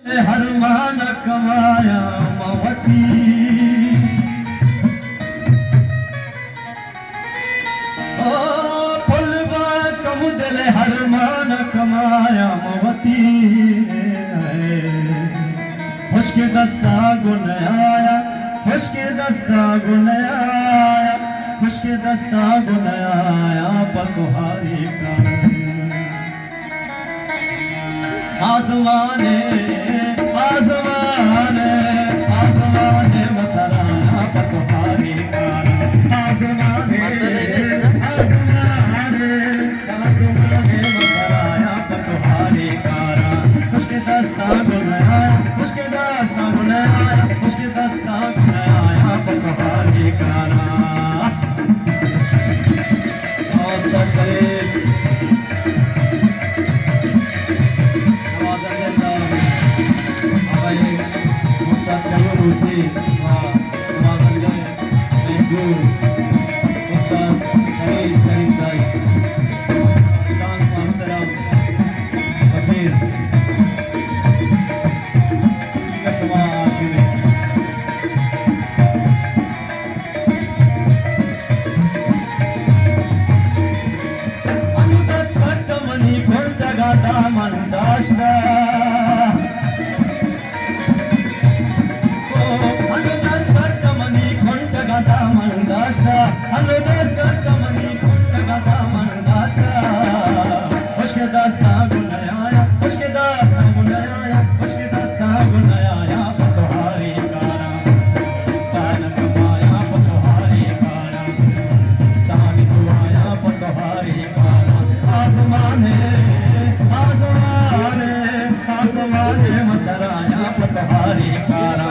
ہر مان کمایا موتی۔ او پل با کم دل ہر مان کمایا موتی۔ ہشک دستا گنایا، ہشک دستا گنایا، ہشک دستا گنایا پتوہاری کار۔ آزمانے، آزمانے، آزمانے مترانا پتوہاری کارا۔ آزمانے، آزمانے، آزمانے مترانا پتوہاری کارا۔ ہشک دستا گنایا، ہشک دستا گنایا، ہشک دستا گنایا پتوہاری کارا۔ اور سب کرے۔ نوازندہ صاحب، آقای استاد جلال حسین و نوازندہ محبوب استاد خلیل شریف بھائی، جان محترم فقیر، شما آشینے۔ انو دست کٹ منی کنٹگا دامن داشتہ۔ او، انو دست کٹ منی کنٹگا دامن داشتہ۔ انو دست کٹ منی کنٹگا دامن داشتہ۔ ہشک دستا گنایا، ہشک دستا گنایا، ہشک دستا گنایا پتوہاری کارا۔ سان کمایا پتوہاری کارا، سان کمایا پتوہاری کارا۔ آزمانے، آزمانے، آزمانے مترایا پتوہاری کارا۔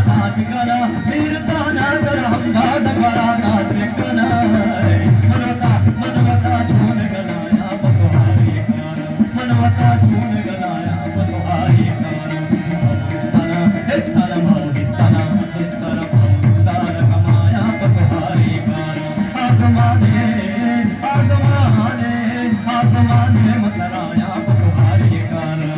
داد کنا، مہربانا در ہمداد برا داد کنا۔ من وتا، من وتا چون گلایا پتواری کارا۔ من وتا چون گلایا پتواری کارا۔ ہستانا، ہستانا، ہستانا، ہستانا کمایا پتواری کارا۔ آزمانے، آزمانے، آزمانے مسرایا پتواری کارا۔